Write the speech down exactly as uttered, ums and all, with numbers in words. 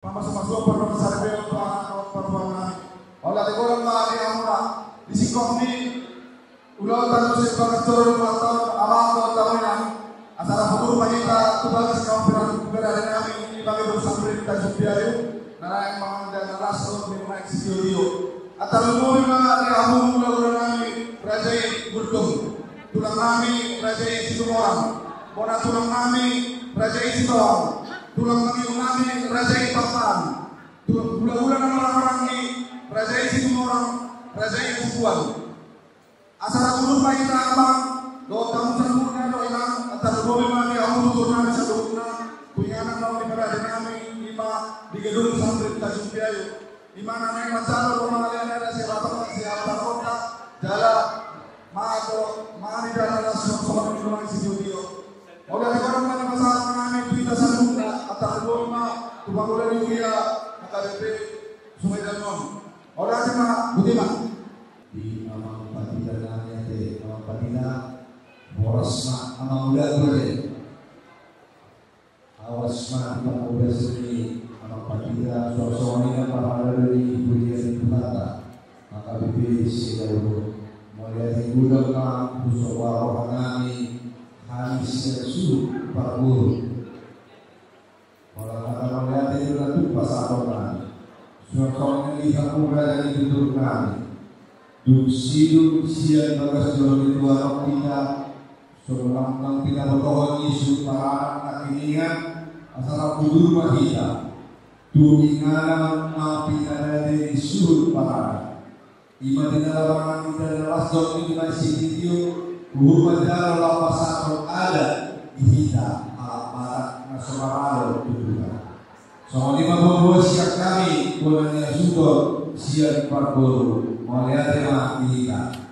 Pamasumasuon pardongansaripeon tu anak dohot partua nami. Mauliate godang ma di hamuna. Di singkop ni ulaonta na muse bagas joro ni Natal on, amang dohot inang, asa rap udur ma hita tu bagas hamu pira-pira nami di bage dong sambring Tanjung Piayu, na naeng mangan indahan na las dohot minuman sitio-tio. Antar lumobi ma di hamu hulahula nami Raja i Gultom, tulang nami Raja i Situmorang, bona tulang nami Raja i Sitohang, tulang mangihut nami Raja i Pampan, tu-, hulahula na marhaha-maranggi Raja i Situmorang, Raja i Hasibuan. Asa rap udur ma hita amang dohot hamu saluhutna dohot inang, antar lumobi ma di hamu tutur nami saluhutna tu inganan na uli parade nami, i ma di gedung sambring Tanjung Piayu. I ma na naeng manjalo do mangalean adat sian hata, sian hata kota, jala mangan do, mangan indahan na las dohot minuman sitio-tio. Mauliate godang ma di pasahat nami tu hita saluhutna, antar lumobi ma tu pangula ni huria H K B P Sungai Danu on. Mauliate ma, botima. Di amang pandita nami ate, amang pandita, horas ma amang uda ate. Horas ma di pangula seni amang pandita, suang songon i ma parhalado ni huria ni Tuhanta, H K B P Sidauro. Mauliate godang ma tu soba roha nami, hami sian suhut parboru. Holan hata mauliate do na tung pasahaton nami. Suang songon i di hamu raja ni tutur nami. Dung sidung sian bagas joro ni Tuhan on hita, songon naung pinabotohon ni suhut paranak nangkiningan, asa rap udur ma hita tu inganan na pinarade ni suhut paranak. I ma di na laho mangan indahan na las dohot minuman sitio-tio, huhut manjalo laho pasahathon adat di hita halak Batak na so maralo tu Tuhan. Songon i ma boa-boa sian hami, bona ni hasuhuton sian parboru. Mauliate ma di hita.